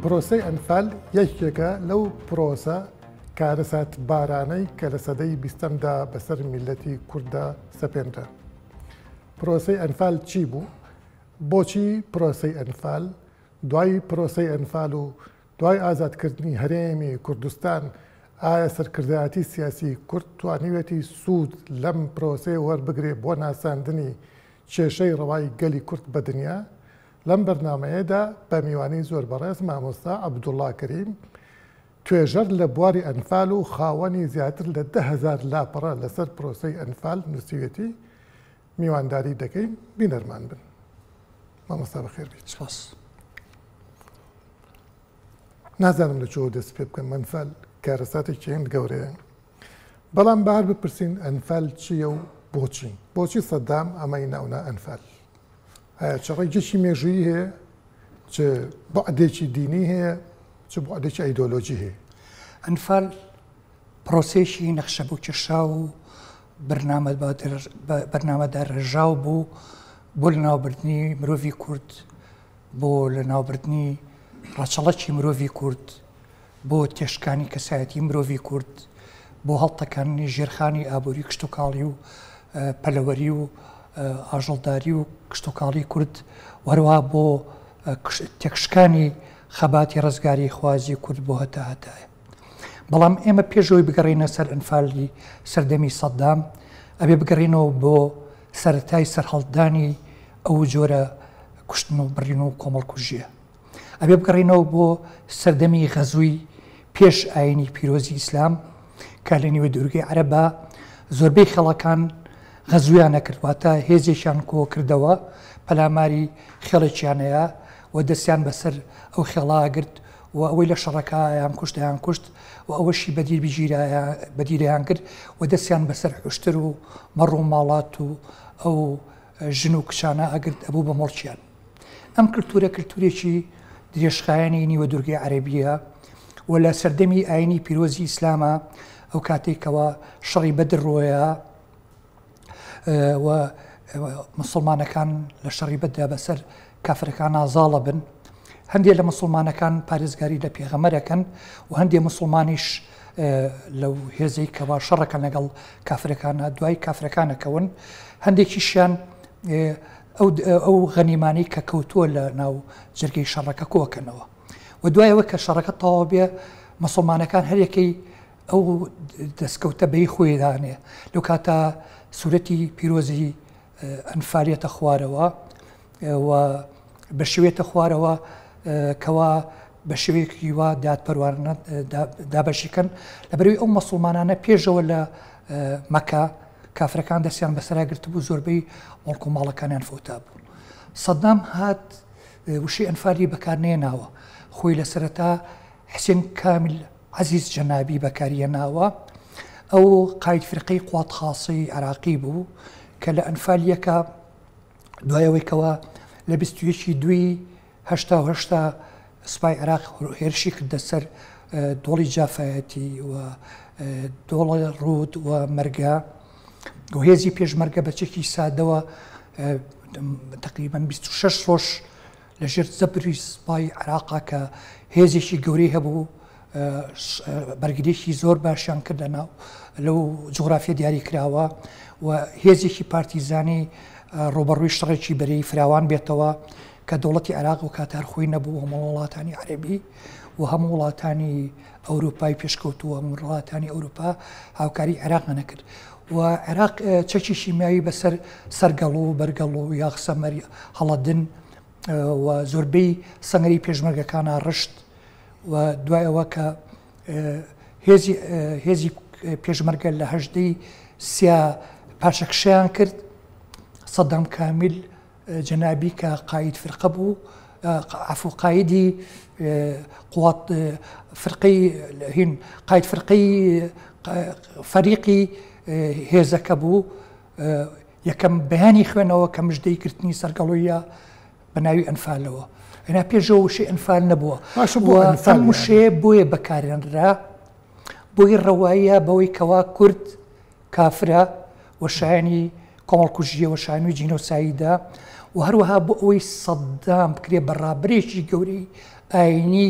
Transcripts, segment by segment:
پرۆسەی ئەنفال یەکێکە لەو پرۆسە کارەساتبارانەی کە لە سەدەی بیستەمدا بەسەر میللەتی کورددا سەپێنرا. پرۆسەی ئەنفال چی بوو؟ بۆچی پرۆسەی ئەنفال؟ دوای پرۆسەی ئەنفال و دوای ئازادکردنی هەرێمی کوردستان ئایا سەرکردایەتی سیاسی کورد توانیویەتی سوود لەم پرۆسەیە وەربگرێ بۆ ناساندنی کێشەی ڕەوای گەلی کورد بە دنیا؟ لەم بەرنامەیەدا بە میوانی زۆر بەڕێز مامۆستا عەبدوڵا کەریم توێژەر لە بواری ئەنفال و خاوەنی زیاتر لە 10,000 لاپەڕە لەسەر پرۆسەی ئەنفال نووسیوێتی میوانداری دەکەین بینەرمان بن. مامۆستا بەخێر بیت. سپاس. نازانم لە کوێوە دەست پێ بکەم ئەنفال کارەساتێکی هێند گەورەیە بەڵام با هەر بپرسین ئەنفال چییە و بۆچی بۆچی سەدام ئەمەی ناونا ئەنفال ئایا چ ڕەگێکی مێژوویی هەیە چ بەعدێکی دینی هەیە چ بەعدێکی ئایدۆلۆژی هەیە؟ ئەنفال پرۆسەیەکی نەخشەبۆکێشراو و بەرنامەداڕێژراو بوو بۆ لەناوبردنی مرۆڤی کورد، بۆ لەناوبردنی ڕەچەڵەکی مرۆڤی کورد، بۆ تێشکانی کەسایەتی مرۆڤی کورد، بۆ هەڵتەکاندنی ژێرخانی ئابووری کشتوکاڵی و پەلەوەری و ئاژەڵداری و کشتوکاڵی کورد و هەروەها بۆ تێکشکانی خەباتی ڕزگاریخوازی کورد بۆ هەتا هەتایە. بەڵام ئێمە پێش ئەوەی بگەڕێینە سەر ئەنفالی سەردەمی سەدام، ئەبێ بگەڕێینەوە بۆ سەرەتای سەرهەڵدانی ئەو جۆرە کوشتن و بڕین و کۆمەڵکوژییە. ئەبێ بگەڕێینەوە بۆ سەردەمی غەزووی پێش ئایینی پیرۆزی ئیسلام کە لە نیوە دوورگەی عەرەبا زۆربەی خێڵەکان غەزوویان ئەکرد، واتە هێزێکیان کۆکردەوە پەلاماری خێڵێکیان ئەیا و دەستیان بەسەر ئەو خێڵا ئەگرت و ئەوەی لە شەڕەکە ئەیانکوشت ئەیانکوشت و ئەوەشی بەدیل بگیرایە بەدیلیان کرد و دەستیان بەسەر حوشتر و مەڕ و ماڵات و ئەو ژن و کچانە ئەگرت ئەبوو بە موڵکیان. ئەم کلتورە کلتورێکی درێژخایەنی نیوە دورگەی عەرەبیە و لە سەردەمی ئاینی پیرۆزی ئیسلامە ئەو کاتێک کەوا شەڕی بەدر ڕۆیە و مسلمانەکان لە شەڕی بەدرا بەسەر کافرەکان نازاڵە بن هەندێک لە مسلمانەکان پارێزگاری لە پێغەمەرەکەن و هەندێک مسلمانیش لەو هێزەی کەوا شەڕەکەن لەگەڵ کافرەکانە دوای کافرەکانەکەون هەندێکیشیان ئەو غەنیمانەی کە کەوتووە لە ناو جەرگەی شەڕەکە کۆکەنەوە و دوایەوە کە شەڕەکە تەواو بێ مسلمانەکان هەریەکەی ئەو دەستکەوتە بەی خۆی دانێ لەو کاتە سوورەتی پیرۆزی ئەنفالیەتە خوارەوە و بە شێوێتە خوارەوە کەوا بە شێوەیەکی وا دادپەروارانە دابەشی کەن لەبەرەوەی ئەو مەسڵمانانە پێشەوە لە مەکە کافرەکان دەستیان بەسەرا گرتبوو زۆربەی مڵک و ماڵەکانیان فەوتا بوو سەدام هات وشەی ئەنفالی بەکار نێناوە خۆی لە سەرەتا حسێن کامیل عەزیز جەنابی بەکاریەناوە ئەو قاید فرقەی قوات خاصەی عراقی بوو کە لە ئەنفالیەکە دوای ئەوەی کەوا لە 21 دوی 88 سوپای عێراق هێرشی کردە سەر دۆڵی جافایەتی و دۆڵە ڕوود و مەرگە و هێزی پێشمەرگە بە چەکی سادەوە تقریبان 26 ڕۆژ لە ژێر زەبری سوپای عێراقا کە هێزێکی گەورەی هەبوو بەرگریی زۆر باشیان کردە ناو لەو جوگرافیە دیاری کراوە و هێزێکی پارتیزانی ڕوبەڕووی شەڕێکی بەرەی فراوان بێتەوە کە دەوڵەتی عێراق و کات هەر خۆی نەبوو هەموو وڵاتانی عەرەبی و هەموو وڵاتانی ئەوروپای پێشکەوتووە هەموو وڵاتانی ئەوروپا هاوکاری عێراق نەکرد و عێراق چەکی شیمیایی بەسەر سەرگەڵ و بەرگەڵ و یاخسەمەری هەڵەدن و زۆربەی سەنگەری پێشمەرگەکانە ڕشت و دوای ئەوە کە هێزی هێزی پێشمەرگە لە هەژدەی سیا پاشەکشەیان کرد سەدام کامیل جەنابی کە قاید فرقە بوو عفو قایدی قوات فرقەی هین قاید فرقەی فەریقی هێزەکە بوو. یەکەم بەیانی خوێنەوە کە مژدەی گرتنی سەرگەڵوویە بە ناوی ئەنفالەوە. ئەنا پێشەوە وشەی ئەنفال نەبووە. باشە بۆ ئەنفال ئەم وشەیە بۆیە بەکارهێنرا بۆی ڕەواییە بەوەی کەوا کورد کافرە و شایانی کۆمەڵکوژییە و شایانی جینۆسایدە و هەروەها بۆ ئەوەی سەددام بکرێ بە ڕابەرێکی گەورەی ئایینی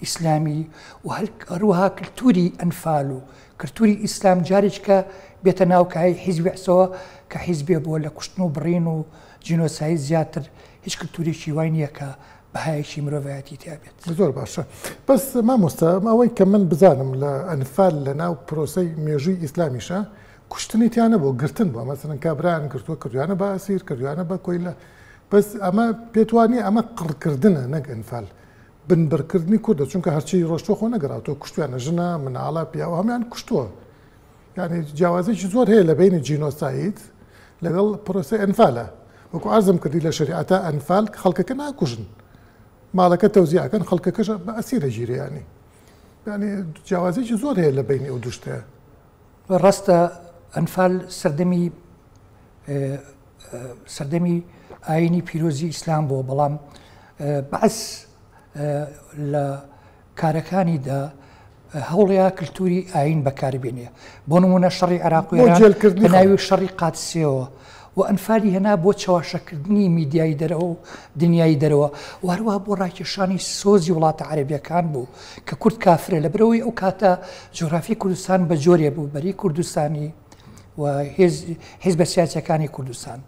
ئیسلامی و هەروەها کلتوری ئەنفال و کلتوری ئیسلام جارێکە بێتە ناو کایەی حیزبی عسەوە کە حیزبێ بووە لە کوشتن و بڕین و جینۆساید زیاتر هیچ کلتورێکی وای نییە کە بەهایەکی مرۆڤایەتی تیا بێت. زۆر باشە بەس مامۆستا ئەوەی کە من بزانم لە ئەنفال لە ناو پرۆسەی مێژووی ئیسلامیشە کوشتنی تیا نەبووە گرتن بووە مەسەلەن کابرایان گرتووە کردویانە بە ئەسیر کردویانە بە کۆیلە بەس ئەمە پێت وانیە ئەمە قڕکردنە نەک ئەنفال بنبڕکردنی کوردە چونکە هەرچی ڕۆشتوە خۆ نەگەڕاوتەوە کوشتویانە ژنە مناڵە پیاوە هەموان کوشتووە یعنی جیاوازێکی زۆر هەیە لە بینی جینۆساید لەگەڵ پرۆسەی ئەنفالە وەکو عەرزم کردی لە شەریعەتە ئەنفال خەڵکەکە ناکوژن ماڵەکە تەوزیعەکەن خەڵکەکەش بە ئەسیرە گیرێ ینی یعنی جیاوازێکی زۆر هەیە لە بینی ئەو دوو شتەیە. ڕاستە ئەنفال سەردەمی سەردەمی ئاینی پیرۆزی ئیسلام بووە بەڵام بەعس لە کارەکانیدا هەوڵیا کللتوری ئاین بەکاربێنێ بۆ نمونە شەڕی عراق و بە ناوی شەڕی قادسیەوە و ئەنفالی هێنا بۆ چەواشەکردنی میدیای دەرەوە و دنیای دەرەوە و هەروەها بۆ ڕاکێشانی سۆزی وڵاتە عەرەبیەکان بوو کە کورد کافرە لەبەرئەوەی ئەو کاتە جوگرافی کوردستان بە جۆرێ بوو بەری کوردستانی و حیزبە سیاسیەکانی کوردستان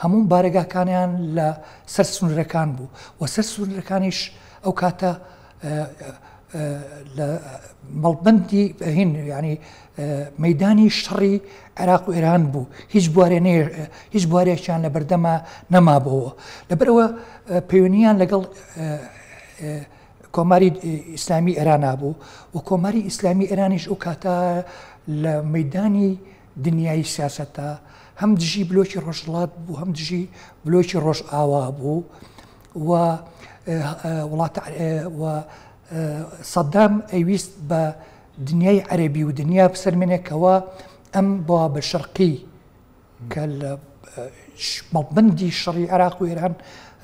هەموو بارەگاکانیان لە سەر سنوورەکان بوو و سەر سنوورەکانیش ئەو کاتە لە مەڵبندی هین ینی مەدانی شەڕی عێراق و ئێران بوو هیچ بوارێ هیچ بوارێکیان لە بەردەما نەمابەوە لەبەرەوە پەیوەنیان لەگەڵ کۆماری ئیسلامی ئێرانا بوو و کۆماری ئیسلامی ئێرانیش ئەو کاتە لە مەدانی دنیای سیاسەتە هەم دژی بلۆکی ڕۆژهەڵات بوو هەم دژی بلۆکی ڕۆژئاوا بوو و وڵاتە و سەدام ئەیویست بە دنیای عەربی و دنیا بسەلمێنێکەوە ئەم بۆ بە شەرقی کە لە مەڵبەندی شەڕی عێراق و ئێران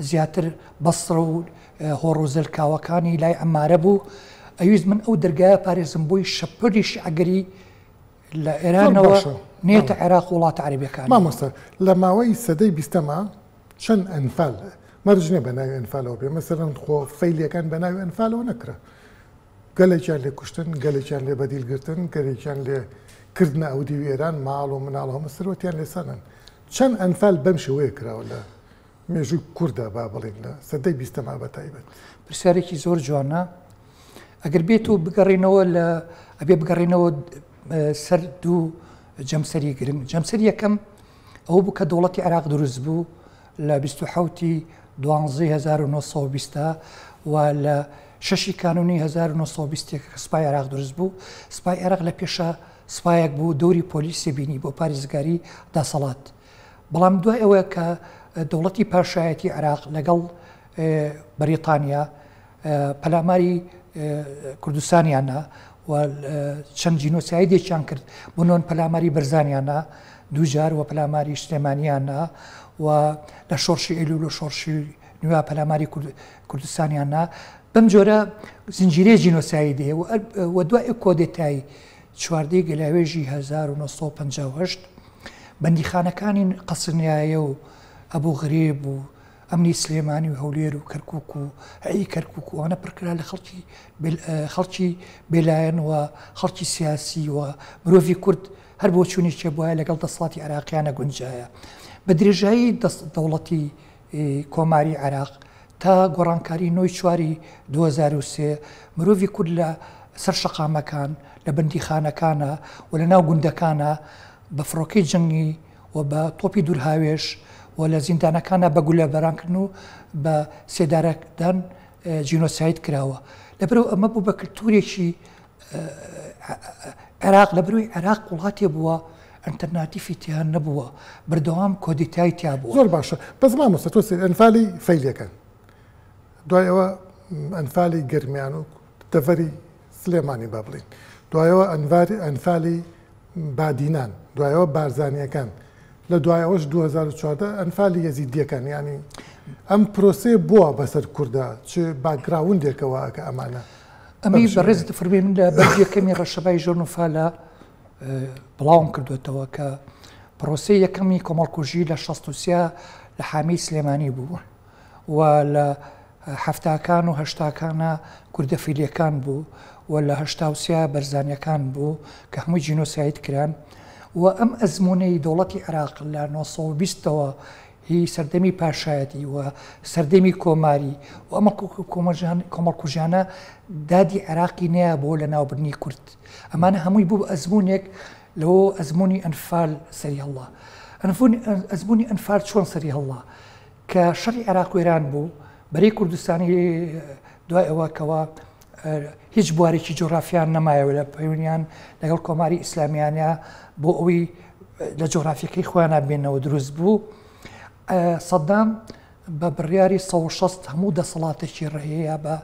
زیاتر بەسرە و هۆڕ و زەلکاوەکانی لای عەمارە بوو ئەویست من ئەو دەرگایە پارێزم بۆی شەپۆلی شیعەگەری لە ئێرانەوە نێتە عێراق وڵاتە عەرەبیەکان. مامۆستا لە ماوەی سەدەی بیستەما چەند ئەنفال مەرج نیە بە ناوی ئەنفالەوە بێ مەسەلەن خۆ فەیلیەکان بە ناوی ئەنفالەوە نەکرا گەلێکیان لێ کوشتن، گەلێکیان لێ بەدیل گرتن، گەلێکیان لێ کردنە ئەودیوی ئێران، ماڵ و مناڵ و هەموو سەروەتیان لێ سەنن. چەند ئەنفال بەم شێوەیە کراوە لە مێژووی کورددا با بڵێین لە سەدەی بیستەما بە تایبەت؟ پرسیارێکی زۆر جوانە. ئەگەر بێت و بگەڕێینەوە لە ئەبێ بگەڕێینەوە سەر دوو جەمسەری گرنگ. جەمسەری یەکەم ئەوە بوو کە دەوڵەتی عێراق دروست بوو لە 27 دوانزەی 1920 و لە شەشی کانونی 1920 کە سوپای عێراق دروست بوو سوپای عێراق لە پێشە سوپایەک بوو دەوری پۆلیسی بینی بۆ پارێزگاری دەسەڵات بەڵام دوای ئەوە کە دەوڵەتی پاشایەتی عێراق لەگەڵ بەریتانیا پەلاماری کوردستانیان نا و چەند جینۆسایدێکیان کرد بۆ نۆن پەلاماری بەرزانیان نا دووجار و پەلاماری سلێمانیان نا و لە شۆڕشی ئەیلول و شۆڕشی نوێ پەلاماری کوردستانیان نا بەم جۆرە زنجیرەی جینۆسایدێ و دوای کۆدێتای چواردەی گەلاوێژی 1958 بەندیخانەکانی قەسرنیایە و ئەبوو غرێب و ئەمنی سلێمانی و هەولێر و کەرکوک و ئەی کەرکوک و ئەوانە پڕکرا لە خەڵکی خەڵکی بێلایەن و خەڵکی سیاسی و مرۆڤی کورد هەر بۆچوونێکی بواە لەگەڵ دەسەڵاتی عێراقیان نەگونجایە بە درێژایی دەوڵەتی کۆماری عێراق تا گۆڕانکاری نۆی چواری 2023 مرۆڤی کورد لە سەر شەقامەکان لە بەندیخانەکانە و لە ناو گوندەکانە بە فڕۆکەی جەنگی و بە تۆپی دوورهاوێژ و لە زیندانەکانا بە گوللەبارانکردن و بە سێدارەدان جینۆساید کراوە. لەبەرئەوە ئەمە بوو بە کلتورێکی عێراق، لەبەرئەوەی عێراق وڵاتێ بووە ئەلتەرناتیفی تیا نەبووە، بەردەوام کۆدیتای تیا بووە. زۆر باشە بەس مامۆستا تۆ سەیر ئەنفالی فەیلیەکان دوای ئەوە ئەنفالی گەرمیان و دەڤەری سلێمانی با بڵێین دوایەوە ئەنفالی بادینان دوایەوە بارزانیەکان. لە دوای ئەوەش 2014 ئەنفالی یەزیدیەکان یانی ئەم پرۆسەیە بووە بەسەر کوردا چ background ێکەوە کە ئەمانە ئەمەی بەڕێز دەفەرموێ من لە بەرگی یەکەمی ڕەشەبای ژۆنفالە بڵاوم کردوێتەوە کە پرۆسەی یەکەمی کۆمەڵکوژی لە 63 لە حامی سلێمانی بوو و لە حەفتاکان و هەشتاکانا کوردە فیلیەکان بوو و لە 83 بەرزانیەکان بوو کە هەمووی جینۆساید کران و ئەم ئەزموونەی دەوڵەتی عێراق لە 920ەوە هی سەردەمی پاشایەتی و سەردەمی کۆماری و ئەمە کۆمەڵکوژیانە دادی عێراقی نەیە بۆ لە ناوبردنی کورد ئەمانە هەمووی بوو ئەزمونێک لەوە ئەزمموی ئەنفال سەری هەڵا ئەزمموی ئەنفال چۆن سەری هەڵا کە شەڕی عێراق و ئێران بوو بەرەی کوردستانی دوای ئەوە کەوا هیچ بوارێکی جۆرافیان نەمایەوە لە پەیوەنیان لەگەڵ کۆماری ئیسلامیانە بۆ ئەوەی لە جۆرافیەکەی خۆیان بێنەوە دروست بوو سەدام بە بڕیاری 16 هەموو دەسەڵاتێکی ڕێیە بە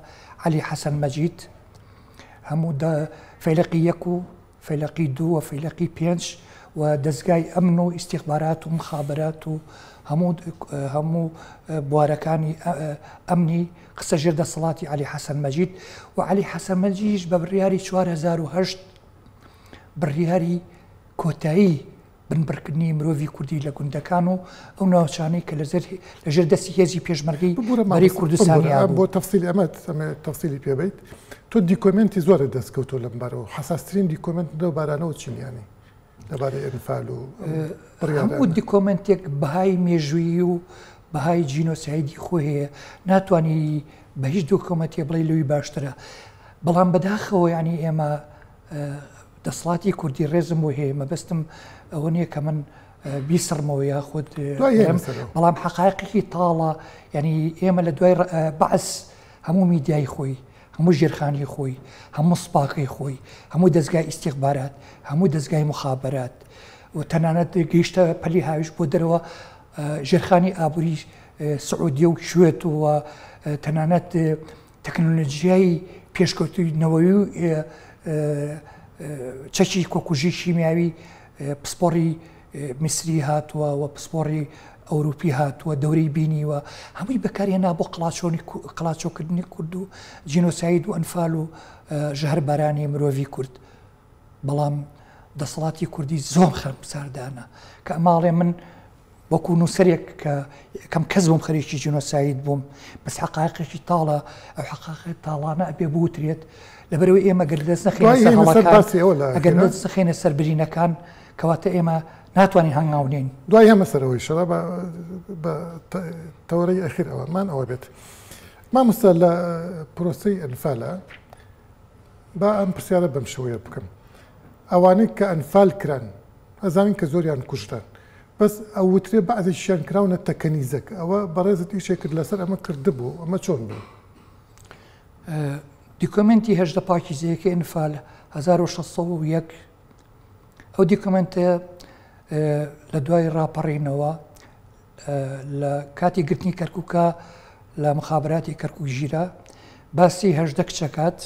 علی حەسەن مەجید هەموو فەیلەقی یەک و فەیلەقی دوو و فەیلەقی پێنج و دەزگای ئەمن و ئیستیخبارات و مخابەرات و هەموو هەموو بوارەکانی ئەمنی خستە ژێر دەسەڵاتی عەلی حەسەن مەجید و عەلی حەسەن مەجیدیش بە بڕیاری 4008 بڕیاری کۆتایی بنبڕکردنی مرۆڤی کوردی لە گوندەکان و ئەو ناوچانەی کە لەژێر دەستی هێزی پێشمەرگەی بەرەی کوردستانیا بوو. بۆ تەفسیلی ئەمە ئەمەوێت تەفسیلی پێ بەیت تۆ دیکۆمێنتی زۆرت دەست کەوتووە لەم بارەوە حەساسترین دیکۆمێنت لەو بارانەوە چین یانی لەبارەی ئەنفال و بڕیارانە؟ هەموو دیکۆمێنتێک بەهای مێژوویی و بەهای جینۆسایدی خۆی هەیە ناتوانی بە هیچ دۆکۆمێنتێ بڵێی لەوی باشترە بەڵام بەداخەوە یانی ئێمە دەسڵاتی کوردی ڕێزم بۆ هەیە مەبەستم ئەوە نییە کە من بیسڕمەوە یاخود بەڵام حقایقێکی تاڵە یعنی ئێمە لە دوای بەعس هەموو میدیای خۆی هەموو ژێرخانی خۆی هەموو سپاکەی خۆی هەموو دەستگای ئیسیخبارات هەموو دەستگای مخابرات و تەنانەت گەیشتە پەلی هاویش بۆ دەرەوە ژێرخانی ئابووری سعودیە و کوێت و تەنانەت تەکنۆلۆجیای پێشکەوتووی نەوەوی و چەکی کۆکوژی شیمیاوی پسپۆڕی میسری هاتووە و پسپۆڕی ئەوروپی هاتووە دەورەی بینیوە هەمووی بەکارهێنا بۆ قڵاچۆنی قڵاچۆکردنی کورد و جینۆساید و ئەنفال و ژەهربارانی مرۆڤی کورد بەڵام دەسەڵاتی کوردی زۆر خەرمساردانە کە ئەماڵێ من وەکو نووسەرێک کە یەکەم کەس بووم خەریکی جینۆساید بووم، بەس حەقایقێکی تاڵە، ئەو حەقایقە تاڵانە ئەبێ بوترێت، لەبەرئەوەی ئێمە گەر دەست نەخەینە سەر هەڵەکان، ئەگەر دەست نەخەینە سەر برینەکان، کەواتە ئێمە ناتوانین هەنگاو نێین. دوای هەمە سەر ئەوەی شەڕە بە تەوەرەی ئەخیر ئەوەمان ئەوە بێت مامۆستا لە پرۆسەی ئەنفالە با ئەم پرسیارە بەم شێوەیە بکەم ئەوانەی کە ئەنفال کران ئەزانین کە زۆریان کوژران بەس ئەوترێ بەعزێکیشیان کراونەتە کەنیزەک ئەوە بەڕێزت ئیشێکت لەسەر ئەمە کردبوو ئەمە چۆن بوو؟ دیکۆمێنتی 18 پاکیزەیەکەی ئەنفال 1601 ئەو دیکۆمێنتە لە دوای ڕاپەڕینەوە لە کاتی گرتنی کەرکووکە لە مخابراتی کەرکوک ژیرا باسی 18 کچەکات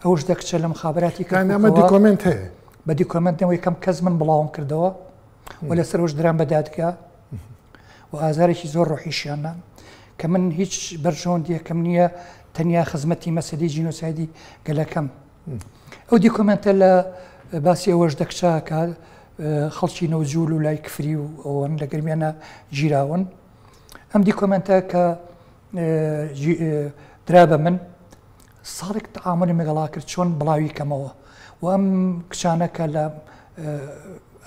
ئەوش دە کچە لە مخابراتی کەرکوکەوە ئەمە دیکۆمێنت هەیە بە دیکۆمێنتەوە یەکەم کەس من بڵاوم کردەوە و لەسەرەوەش درام بە دادگا و ئازارێکی زۆر ڕۆحیشیانە کە من هیچ بەرژەوەندیەکەم نییە تەنیا خزمەتی مەسەلی جینۆسایدی گەلەکەم ئەو دیکۆمێنتە لە باسی ئەوەش دەکچە کە خەڵکی نەوجول و لای کفری و ئەوەن لە گەرمیانە گیراون ئەم دیکۆمێنتە کە درا بە من ساڵێک تەعامولم لەگەڵا کرد چۆن بڵاوی کەمەوە و ئەم کچانە کە لە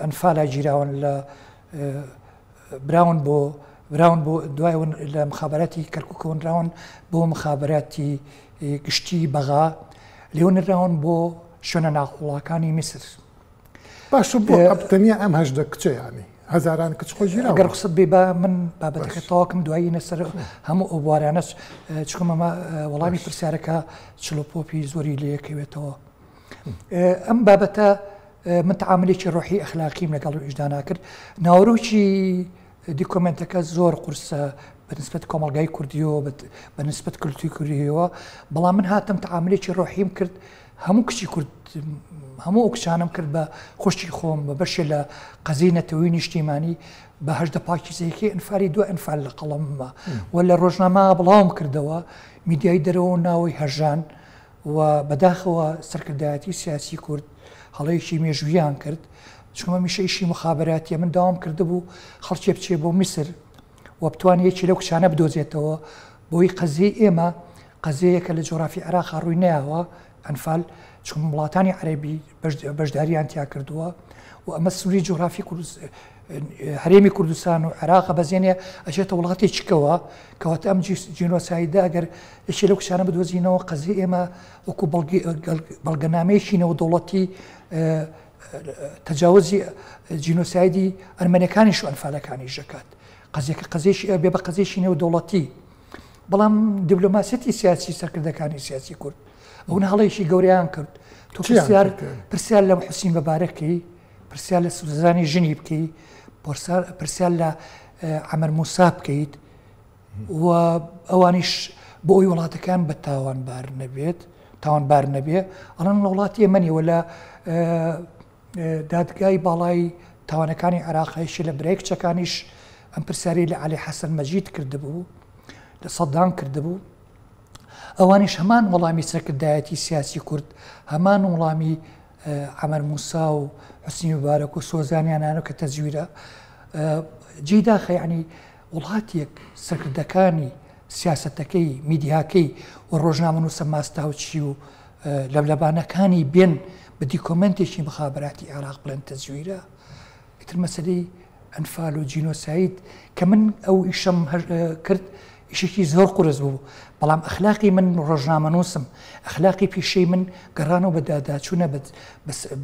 ئەنفالا گیراون لە براون بۆ براون بۆ دوای لە مخابراتی کەرکوکەونراون بۆ مخابراتی گشتی بەغا لێونراون بۆ شوێنە ناقوڵاکانی میسر. باشە بۆ تەنیا ئەم 18 کچە یانی هەزاران کچ خۆ گیراون؟ گەر ڕوخسەت بێ با من بابەتەکە تەواوکەم دوایی نەسەر هەموو ئەو بوارانەش چکم ئەمە وەڵامی پرسیارەکە چلۆپۆپی زۆری لەکەوێتەوە ئەم بابەتە من تعاملێکی ڕۆحی ئەخلاقیم لەگەڵ ویژدانا کرد ناوەرۆکی دیکۆمنتەکە زۆر قورسە بەنسبەت کۆمەلگای کوردیەوە بەنسبەت کلتوری کوردیەوە بەڵام من هاتم تعاملێکی ڕۆحیم کرد. هەموو کچی کورد هەموو ئەو کچانم کرد بە خوشکی خۆم بە بەشێ لە قەزیەی نەتەوەی نیشتیمانی بە 18 پاکیزەیەکەی ئەنفالی دو ئەنفال لە قەڵەمما و لە ڕۆژنامە بڵاوم کردەوە میدیای دەرەوە و ناوەی هەژان و بەداخەوە سەرکردایەتی سیاسی کورد هەڵەیەکی مێژوویان کرد چونکە هەمیشە ئیشی مخابراتیە من داوام کردبوو خەڵکێ بچێ بۆ میسر و بتوانێ یەکێ لەو کچانە بدۆزێتەوە بۆی قەزیەی ئێمە قەزیەیەکە لە جۆرافی عێراقا ڕووی نەیاوە ئەنفال چون وڵاتانی عەرەبی بەشداریان تیا کردووە و ئەمە سنووری جۆرافی هەرێمی کوردستان و عێراق بەزێنێ ئەچێتە وڵاتێکیکەوە کەواتە ئەم جینۆسایدە ئەگەر یەکێ لەو کچانە بدۆزینەوە قەزیە ئێمە وەکو بەڵگەنامەیەکی نێودەوڵەتی تەجاوزی جینۆسایدی ئەرمەنەکانیش و ئەنفالەکانیش دەکات قەزیەکە قەزیەکی ئەبێ بە قەزیەکی نێودەوڵەتی بەڵام دیبلۆماسیەتی سیاسی سەرکردەکانی سیاسی کورد ئەو هەڵەیەکی گەورەیان کرد تۆ پرسیار پرسیار لە حوسین بەبارەکەی پرسیار لە سوزانی ژنی بکەی پرسیار لە عەمەر موسا بکەیت و ئەوانیش بۆ ئەوی وڵاتەکان بە تاوانبار نەبێت تاوانبار نەبێ ئەڵەن لە وڵاتی ئێمە نیوە لە دادگای باڵای تاوانەکانی عێراق هەیشی لە برای کچەکانیش ئەم پرسیاری لە عەلی حەسەن مەجید کردبوو لە سەدام کردبوو ئەوانیش هەمان وەڵامی سەرکردایەتی سیاسی کورد هەمان وەڵامی عەمەر موسا و حوسنی موبارەک و سۆزانیانانە کە تەزویرە جێی داخە یعنی وڵاتێک سەرکردەکانی سیاسەتەکەی میدیاکەی و ڕۆژنامەنووسە ماستاوچی و لەبلەبانەکانی بێن بە دیکۆمێنتێکی مخابراتی عێراق بڵێن تەزویرە ئیتر مەسەلەی ئەنفال و جینۆساید کە من ئەو ئیشەم کرد ئیشێکی زۆر قورس بوو بەڵام ئەخلاقی من ڕۆژنامەنووسم ئەخلاقی پیشەی من گەڕانەوە بە داداچوونە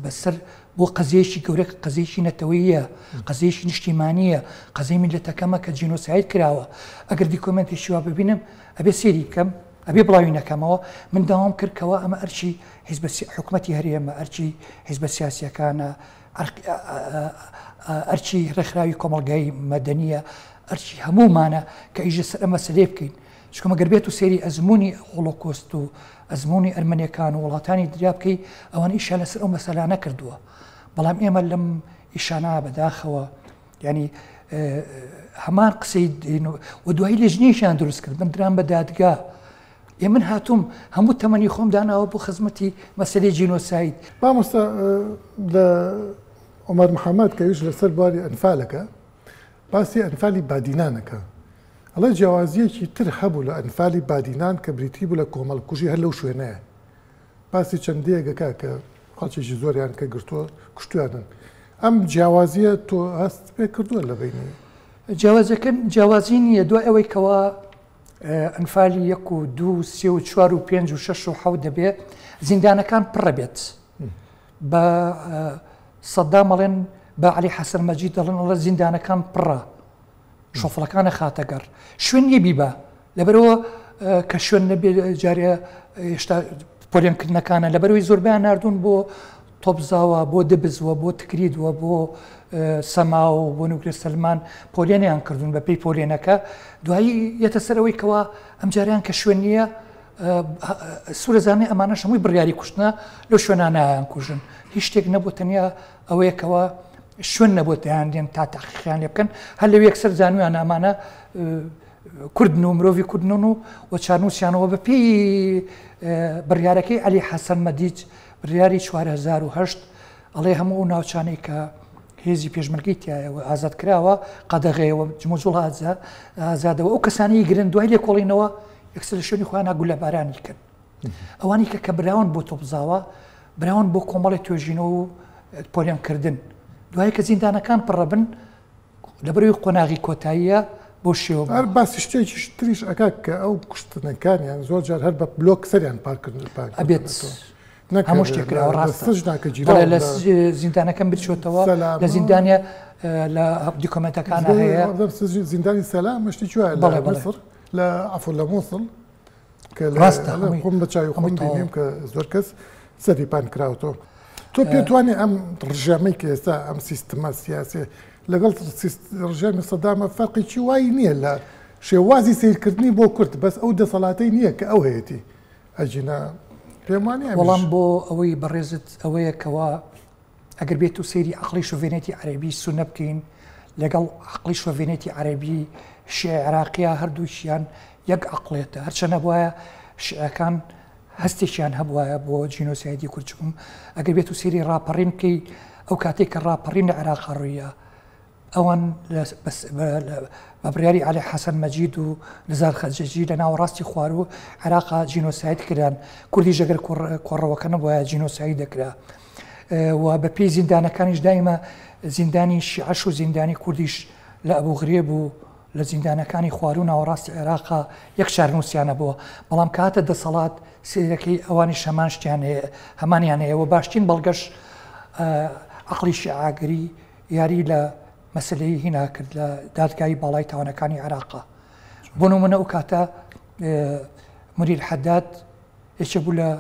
بەسەر بۆ قەزیەکی گەورە کە قەزیەکی نەتەوەیە قەزیەکی نیشتیمانیە قەزیەی میللەتەکەمە کە جینۆساید کراوە ئەگەر دیکۆمێنتێکی وا ببینم ئەبێ سێری بکەم ئەبێ بڵاوی نەکەمەوە من داوام کرد کەوا ئەمە ئەرکی حیزب حکومەتی هەرێمە ئەرکی حیزبە سیاسیەکانە ئەرکی ڕێکخراوی کۆمەڵگای مەدەنیە ئەرکی هەموومانە کە ئیش لەسەر ئەم مەسەلەیە بکەین چونکە مەگەر بێت و سەیری ئەزموونی هۆڵۆکۆست و ئەزموونی ئەرمەنیەکان و وڵاتانی دریا بکەی ئەوان ئیشیان لەسەر ئەو مەسەلانە کردووە بەڵام ئێمە لەم ئیشانە بەداخەوە ینی هەمان قسەی و دوایی لێژنەیەکیان دروست کرد من درام بە دادگا ئێ من هاتووم هەموو تەمەنی خۆم داناوە بۆ خزمەتی مەسەلەی جینۆساید. مامۆستا لە عومەر محەمەد کە ئیش لەسەر بواری ئەنفالەکە باسی ئەنفالی بادینان ئەکا ئەڵێ جیاوازیەکی تر هەبوو لە ئەنفالی بادینان کە بریتی بوو لە کۆمەڵکوژی هەر لەو شوێنەیە باسی چەند دێیەک ئەکا کە خەڵکێکی زۆریان کە گرتووە کوشتویانن ئەم جیاوازیە تۆ هەست پێ کردووە لە بینی جیاوازەکە جیاوازی نییە دوای ئەوەی کەوا ئەنفالی یەک و دوو و سێ و چوار و پێنج و شەش و حەوت دەبێ زیندانەکان پڕە بێت بە سەدام ئەڵێن بە عەلی حەسەن مەجید دەڵێن ئەڵێ زیندانەکان پڕە شۆفڵەکانە خاتە گەڕ شوێن نییە بیبا لەبەرەوە کە شوێن نەبێ جارێ هێشتا پۆلێنکردنەکانە لەبەرەوەی زۆربیان ناردوون بۆ تۆپزاوە بۆ دبزوە بۆ تکریدوە بۆ سەما و بۆ نوگرە سەلمان پۆلێنیان کردوون بە پێی پۆلێنەکە دوایی یەتە سەرەوەی کەوا ئەمجاریان کە شوێن نییە سورەزانێ ئەمانەش هەمووی بڕیاری کوشتنە لەو شوێنانە کوژن هیچ شتێک نەبوو تەنیا ئەوەیە کەوا شوێن نەبوو دەیان تا تاقیقیان لێ بکەن هەر لەو یەکسەر زانویان ئەمانە کوردن و مرۆڤی کوردن و و چارنووسیانەوە بە پێی بڕیارەکەی عەلی حەسەن مەدیج بڕیاری 4008 ئەڵێ هەموو ئەو ناوچانەی کە هێزی پێشمەرگەی تایە و ئازاد کراوە قەدەغەیە و جموجوڵ ئازادەوە ئەو کەسانی گرن دوای لێکۆڵینەوە یەکسەر لە شوێنی خۆیان گولەبارانی کەن ئەوانی کە کە براون بۆ تۆپزاوە براون بۆ کۆمەڵی توێژینەوە و پۆلێنکردن دوای کە زیندانەکان پڕەبن لەبەرەوەی قۆناغی کۆتاییە بۆ شێوە هەر باسی شتێکی تریش ئەکا کە ئەو کوشتنەکانیان زۆر جار هەر بە بلۆک سەریان پاکردن ئەبێت هەموو شتێک کراوە ڕاستە لە زیندانەکەم بچێتەوە لە زیندانە لە دیکۆمنتەکان هەیە زیندانی سەلام شتی بەڵێ بەڵێ لە عەفو لە موسڵ کە ڕاستە خۆم بە چاوی خۆم بینیم کە زۆر کەس سەری پان کراوەتەوە تۆ پێتوانێ ئەم ڕژێمەی کە ئێستا ئەم سیستمە سیاسی لەگەڵ ڕژێمی سەدامە فەرقێکی وای نییە لە شێوازی سیرکردنی بۆ کورد بەس ئەو دەسەڵاتەی نییە کە ئەو هەیەتی ئەجینا. پێم وانیە ئەمیش. وەڵام بۆ ئەوەی بەڕێزت ئەوەیە کەوا ئەگەر بێت و سەیری عەقڵی شۆڤێنێتی عەرەبی سوننە بکەین لەگەڵ عەقڵی شۆڤێنێتی عەرەبی شیعە عێراقیە هەردووکیان یەک عەقڵێتە هەرچەند هەبوایە شیعەکان هەستێکیان هەبوایە بۆ جینۆسایدی کورد چکم ئەگەر بێت و سەیری ڕاپەڕین بکەی ئەو کاتێک کە ڕاپەڕین لە عێراق ڕوویە ئەوان بە بڕیاری عەلی حەسەن مەجید و نزار خەجەجی لە ناوەڕاستی خواروو عێراقا جینۆساید کران، کوردیش ئەگەر کۆڕەوەکە نەبوایە جینۆساید دەکرا و بە پێی زیندانەکانیش دایمە زیندانی شیعەش و زیندانی کوردیش لە ئەبوغرێب و لە زیندانەکانی خواروو ناوەڕاستی عێراقا یەک چارنووسیان هەبووە، بەڵام کە هاتە دەسەڵات سەیرەکەی ئەوانیش هەمان شتیان هەیە هەمانیان هەیە و باشترین بەڵگەش عەقڵی شیعەگەری یاری لە مەسەلەی هینا کرد لە دادگای باڵای تاوانەکانی عێراقا. بۆ نمونە ئەو کاتە مونیر حەداد یەکێ بوو لە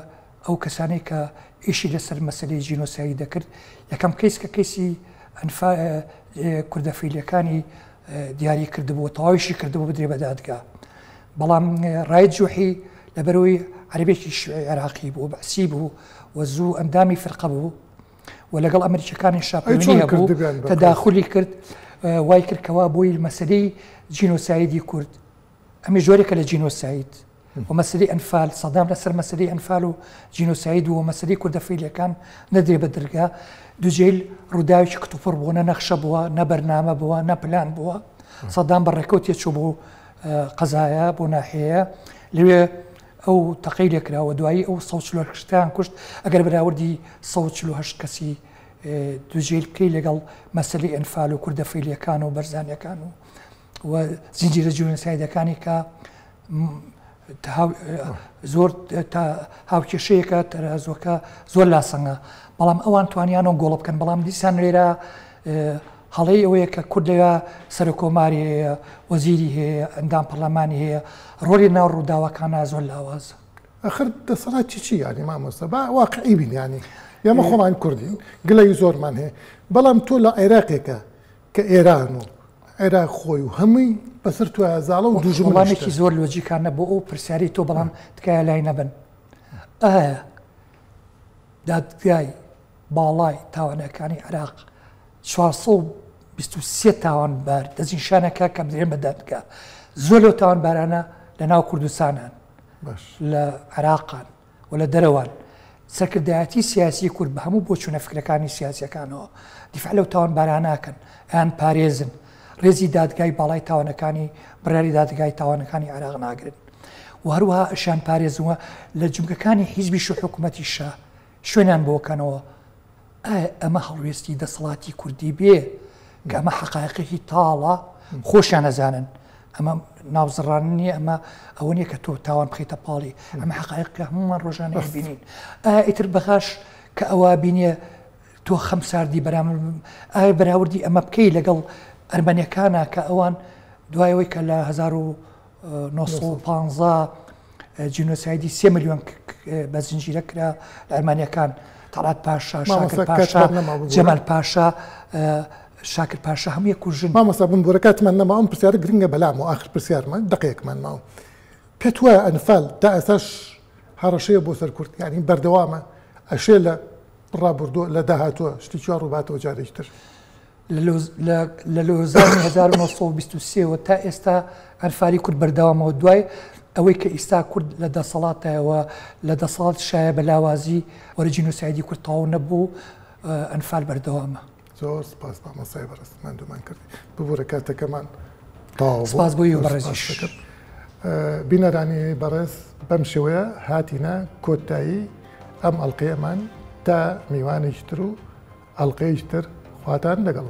ئەو کەسانەی کە ئیشی لەسەر مەسەلەی جینۆسایی دەکرد. یەکەم کەیس کە کەیسی ئەنفا کوردە فەیلیەکانی دیاری کردبوو، تەواویشی کردبوو بدرێ بە دادگا. بەڵام ڕاید جوحی لەبەرەوەی عەرەبێکی شیعی عێراقی بوو، بەعسی بوو و زوو ئەندامی فرقە بوو، و لەگەڵ ئەمریکیەکانیشا پەیوەندی هەبوو تەداخولی کرد وای کرد کەوا بۆی مەسەلەی جینۆسایدی کورد ئەمی جۆرێکە لە جینۆساید و مەسەلەی ئەنفال سەدام لەسەر مەسەلەی ئەنفال و جینۆساید و مەسەلەی کوردە فەیلیەکان نەدرێ بە درگا دوجەیل ڕووداوێکی کتوپڕ بووە نە نەخشە بووە نە بەرنامە بووە نە پلان بووە سەدام بە ڕێکەوتێ چوو بۆ قەزایە بۆ ناحیەیە لەوێ ئەو تەقەی لێکرا و دوایی ئەو 148 تیان کوشت، ئەگەر بەراوردی 148 کەسی دوجەیل بکەی لەگەڵ مەسەلەی ئەنفال و کوردە فەیلیەکان و بەرزانیەکان و و زنجیرە جینۆسایدەکانی کە زۆر هاوکێشەیەکە تەرازوەکە زۆر لاسەنگە بەڵام ئەوان توانیانەوە گۆڵە بکەن بەڵام دیسان لێرە هەڵەی ئەوەیە کە کورد لەوێ سەرۆککۆماری هەیە، وەزیری هەیە، ئەندام پەرلەمانی هەیە، ڕۆڵی ناو ڕووداوەکانا زۆر لاوازە. ئەخر دەسەڵات چی چی یانی مامۆستا با واقعی بین یانی ئێمە خۆمان کوردین گلەی زۆرمان هەیە بەڵام تۆ لە عێراقێکە کە ئێران و عێراق خۆی و هەمووی بەسەر تۆیا زاڵە و دوژمنیشتە. وەڵامێکی زۆر لۆجیکانە بۆ ئەو پرسیارەی تۆ بەڵام تکایە لای نەبەن. ئایا دادگای باڵای تاوانەکانی عێراق 423 تاوانبار دەستنیشانەکە کە بدرێن بە دادگا. زۆر لەو تاوانبارانە لە ناو کوردستانان، لە عێراقان و لە دەرەوان. سەرکردایەتی سیاسی کورد بە هەموو بۆچوونە فکرەکانی سیاسیەکانەوە دیفاع لەو تاوانبارانە ناکەن، ئەیان پارێزن، ڕێزی دادگای باڵای تاوانەکانی بڕیاری دادگای تاوانەکانی عێراق ناگرن و هەروەها ئەشیان پارێزن و لە جومگەکانی حیزبیش و حکوومەتیشا شوێنیان بۆ کەنەوە. ئایا ئەمە هەڵوێستی دەسەڵاتی کوردی بێ کە ئەمە حەقایقێکی تاڵە خۆشیان ئەزانن ئەمە ناوزڕان نییە ئەمە ئەوە نییە کە تۆ تاوان بخەیتە پاڵی ئەمە حەقایق کە هەمومان ڕۆژانە بینین ئایا ئیتر بەغاش کە ئەوە بینیە تۆ خەم ساردی بەرام ئایا بەراوردی ئەمە بکەی لەگەڵ ئەرمەنیەکانە کە ئەوان دوایەوەی کە لە 1915 جینۆسایدی سێ ملیۆن بە زنجیرە کرا لە ئەرمانیەکان تەڵات پاشا شاکر پاشا جەمال پاشا شاکر پاشا هەمووی کوژن. مامۆستا بمبورە کاتمان نەما ئەم پرسیارە گرنگە بەلامەوە ئاخر پرسیارمە دەقەیەکمان ماوە پێت وایە ئەنفال تا ئێستاش هەڕەشەیە بۆ سەر کورد یانی بەردەوامە ئەشێ لە ڕابردووە لە داهاتووە شتی چوا ڕووباتەوە جارێکی تر؟ لە لۆزانی 1923 وە تا ئێستا ئەنفالی کورد بەردەوامە و دوای ئەوەی کە ئیستا کورد لە دەسەڵاتایەوە لە دەسەڵات شایە بە لاوازی وەرە جینۆسایدی کورد تەواو نەبوو ئەنفال بەردەوامە. زۆر سپاس مامۆستای بەڕێز ماندوومان کردی ببورە کاتەکەمان تەواو بوو. سپاس بۆ ئێوە بەڕێزیش. بینەرانی بەڕێز بەم شێوەیە هاتینە کۆتایی ئەم ئەڵقەیەمان تا میوانێکی تر و ئەڵقەیەکی تر خواتان لەگەڵ.